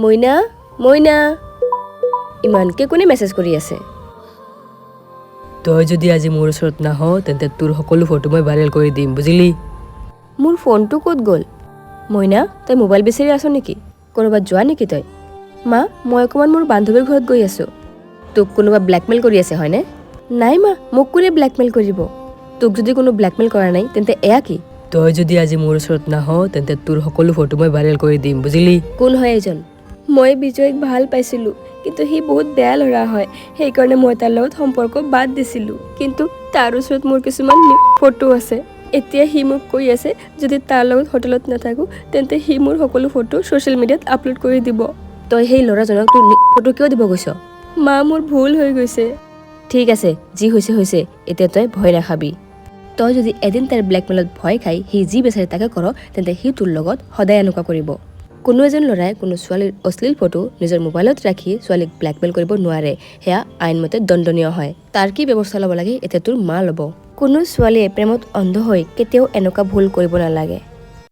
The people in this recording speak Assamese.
মইনা, মইনা, ইমানকে কোনে মেছেজ কৰি আছে? তই যদি আজি মোৰ ওচৰত নাহ, তেন্তে তোৰ সকলো ফটো মই ভাইৰেল কৰি দিম, বুজিলি? মোৰ ফোনটো ক'ত গ'ল? মইনা, তই মোবাইল বিচাৰি আছ নেকি? ক'ৰবাত যোৱা নেকি তই? মা, মই অকণমান মোৰ বান্ধৱীৰ ঘৰত গৈ আছোঁ। তোক কোনোবা ব্লেকমেইল কৰি আছে, হয়নে? নাই মা, মোক কোনে ব্লেকমেইল কৰিব? তোক যদি কোনো ব্লেকমেইল কৰা নাই, তেন্তে এয়া কি? তই যদি আজি মোৰ ওচৰত নাহ, তেন্তে তোৰ সকলো ফটো মই ভাইৰেল কৰি দিম, বুজিলি? কোন হয় এইজন? মই বিজয়ক ভাল পাইছিলোঁ, কিন্তু সি বহুত বেয়া ল'ৰা হয়। সেইকাৰণে মই তাৰ লগত সম্পৰ্ক বাদ দিছিলোঁ। কিন্তু তাৰ ওচৰত মোৰ কিছুমান ফটো আছে। এতিয়া সি মোক কৈ আছে, যদি তাৰ লগত হোটেলত নাথাকোঁ, তেন্তে সি মোৰ সকলো ফটো ছ'চিয়েল মিডিয়াত আপলোড কৰি দিব। তই সেই ল'ৰাজনক তোৰ ফটো কিয় দিব গৈছ? মা, মোৰ ভুল হৈ গৈছে। ঠিক আছে, যি হৈছে হৈছে। এতিয়া তই ভয় নাখাবি। তই যদি এদিন তাৰ ব্লেকমেইলত ভয় খাই সি যি বিচাৰে তাকে কৰ, তেন্তে সি তোৰ লগত সদায় এনেকুৱা কৰিব। কোনো এজন ল'ৰাই কোনো ছোৱালীৰ অশ্লীল ফটো নিজৰ মোবাইলত ৰাখি ছোৱালীক ব্লেকমেইল কৰিব নোৱাৰে। সেয়া আইনমতে দণ্ডনীয় হয়। তাৰ কি ব্যৱস্থা ল'ব লাগে, এতিয়া তোৰ মা ল'ব। কোনো ছোৱালীয়ে প্ৰেমত অন্ধ হৈ কেতিয়াও এনেকুৱা ভুল কৰিব নালাগে।